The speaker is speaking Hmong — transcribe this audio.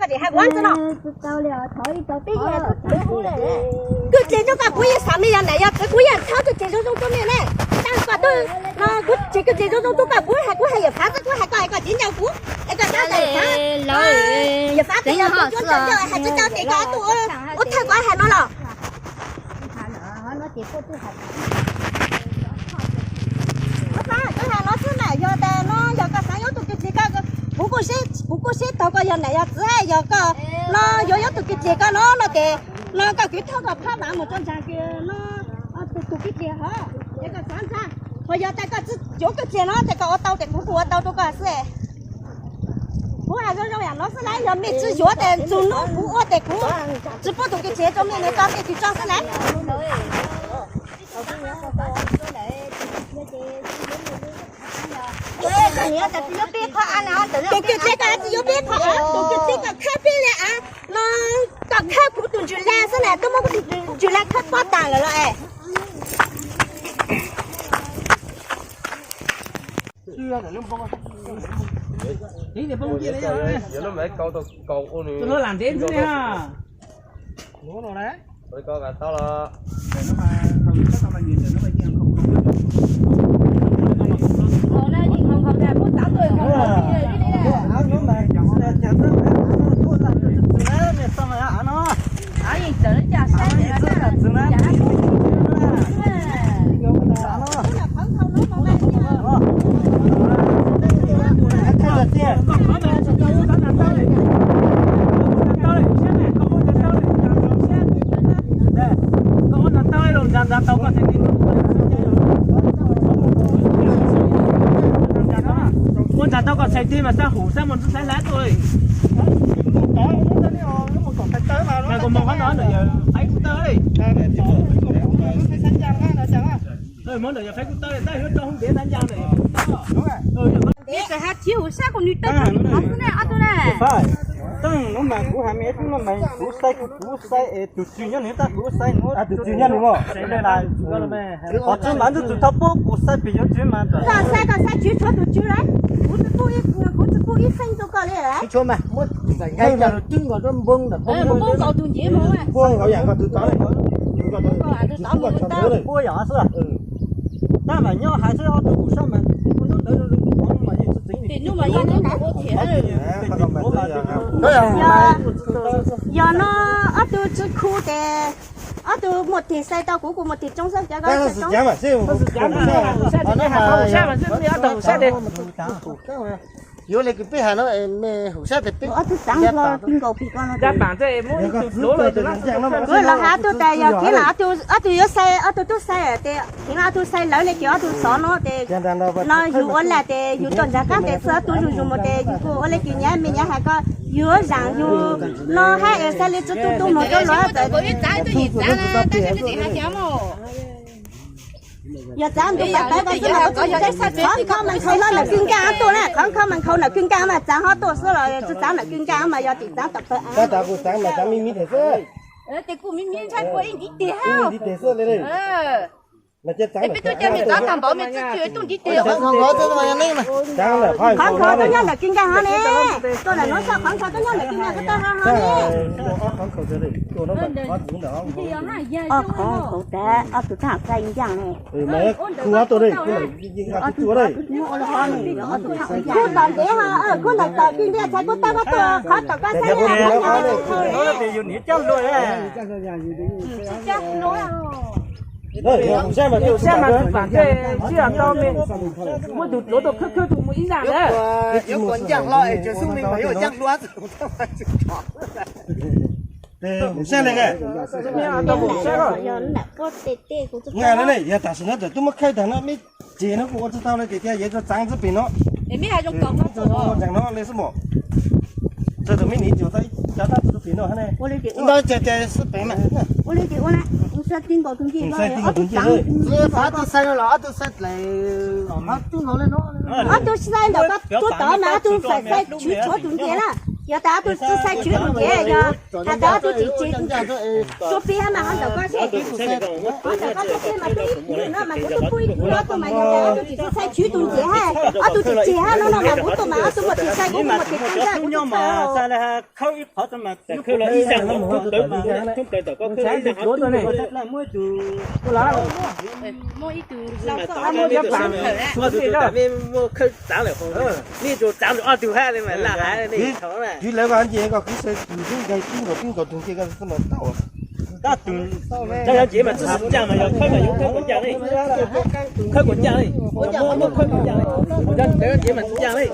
Koj dim hais kuv ntxwg no. Kwj dleg rau koj kuv yeej xav me yog nam yog txiv kuv yeej txhawb kwj dleg zoo zoo rau me ne. Tag koj twb no kuv tsev kwj dleg zoo zoo rau koj kuv hais kuv hais yawm Fav xwb kuv hais koj hais koj txiv ncaws kuv es koj txhawb yawm Fav. Yawm Fav tes yog tus cuab cov yog hais tsis tau tes koj tuaj ua thawj koj hais no los. Koj hais no xwb mas yog tas no yog koj xav yuav tus kwj dleg koj, kuv kuj seb, kuv kuj seb tau koj yog nam yog txiv yog koj no yuav yuav tus kwj dleg koj no no ces no koj kwv thawj koj phab mas mus rau ntsa kws no tus kwj dleg hov es koj xav ntsa. Ho yog tas koj tsis yuav kwj dleg no ces koj ua tau ces kuv kuj ua tau rau koj xwb. Kuv hais zoo zoo yam no xwb lawm, yog mej tsis yuav tes txug nub kuv ua tes kuv tsis pub tus kwj dleg rau mej, mej tso mej tis tso xwb lawm. Tus kwj dleg koj tsis yuav peb qhov av, tus kwj dleg koj khawb peb li av no, koj khawb kuv tus ntsws laj xwb na, koj muab kuv tus ntsws laj khawb pob tas lawm los es. Ua ntsaws tau kom txhais tig mas xab hum xab mus ntxub xab hlab tuaj. Mas kuv mus qhov no ntawm yawg Faib kuj tawg li. Mus ntawm yawg Faib kuj tawg li, tab yuav rau hauv ntev tab ncaj ntawm yawg Faib tawg. Nws txawm hais tsis hum sab kuv nws tawg rau nws qhov xwb ne ob tug ne. Tab no mas kuv hais me tub no mas kuv xaiv kuv xaiv es tus tswv nyob nws tab kuv xaiv nws tus tswv nyob nws mas. Qhov tseeb mas nws tsis tau pub kuv xaiv pem yuav tswv mas. Koj xaiv koj xaiv tswv tshuav tus tswv lawm. Kuv tsis pub ib, kuv tsis pub ib feeb rau koj li lawm. Tshuav mas muab nqaij coj los twb nkaus rau npoo ntawm npoo nkaus tus ncev mus. Npoo nkaus yam nkaus tus tod li. Npoo yam xwb. Tab mas nyob hais xwb ob tug hum sab mas ua ntawd mas yeej tsis tseev li. Yog no ob tug tsis khu ces ob tug muaj tig xaiv tau kuv, kuv muaj tig tsoo xwb. Yuav li kws peb hais no me hum sab tes peb ob tug txaav nkaus pem ko no. Kuv los hais ob tug tas yog kheev lam ob tug yuav xaiv, ob tug tub xaiv tes kheev lam ob tug xaiv lawv li ces ob tug xov no ces no yus ua lam tes yus tuaj ntsav kab tes xwb ob tug zuj zus mus tes yus kuj ua li kws nyav me nyav hais ko yus zaam yus no hab es xaiv li tsi tu tu mus rau luag txawm. Yog txaav ntu pab pab ko xwb los qhov nkhaus mas nkhaus no ntawm kws nkaaj tuaj na, qhov nkhaus mas nkhaus ntawm kws nkaaj mas txaav ho tuaj xwb los tsi txaav ntawm kws nkaaj mas yog tim txaav tom pawg av. Tab tas kuv txaav mas txaav me me tes xwb. Tes kuj me me ntshai kuv ib ntiv tes hab. Ib ntiv tes xwb li. Peb tuaj coj me txaav tag npaum me tsi tsi tuaj ntiv tes. Qhov nkhaus tuaj nyob ntawm kws nkaaj hov ne. Tuaj ntawm nuav xwb qhov nkhaus tuaj nyob ntawm kws nkaaj ko tag hov ne. Ob qhov nkhaus tas ob tug tag xaiv ncaaj ne. Khub tom ntev ho, khub ntawm tom kws nkaaj txhais kuj tau koj tuaj qhov tom koj xaiv ncaaj. Yus sab mas tub pam tej sib tau me, muab tug dluav tau khwb khwb tug mus ib zaj na. Tes hum sab li, yog tam sim no txawm tub muab khawb tag no meb ces no kuv ua tsi tau li tiag tiag, yog txaav txij pem no, txaav no li xwb mog. Txawm thaum meb niam txiv tau ib cov tab txug rau pem no hab ne. Ua li ces, ua li ces ua na, mus xaiv tij nkaus tus ncej, ob tug xaiv los ob tug xaiv dlawb, ob tug xaiv ntawm koj tuaj tod mas ob tug xaiv xaiv tshwv tshuav tus ncej na. Yog tas ob tug tsis xaiv tswv tus nce, yog has tas ob tug tsis tsis, tsuas piv mas ho ntawm koj seb. Ho ntawm koj tsuas piv mas peb ib tug no mas kuv twb pub ib tug no ob tug mas yog tas ob tug tsis tsis xaiv tswv tus nce hab, ob tug tsis tsis hab no no mas kuv tus mas ob tug muaj tsis xaiv kuv muaj tsis tsis xaiv kuv tsis xaiv. Muaj ib tug, muaj khawb txav lawm, nej tsuas txav ob tug hab li mas lam hais li thaum na. Kwv lawv vas nce koj kwv xav tus xub nkaig pib nkaus pib nkaus tus nce koj tau. Tab tus cov yov ncev mas txwj xeeb caj mas yog khawb mas yog khawb kom caj li, khawb kom caj li, muaj khawb kom caj li, cov yov ncev mas txwj caj li.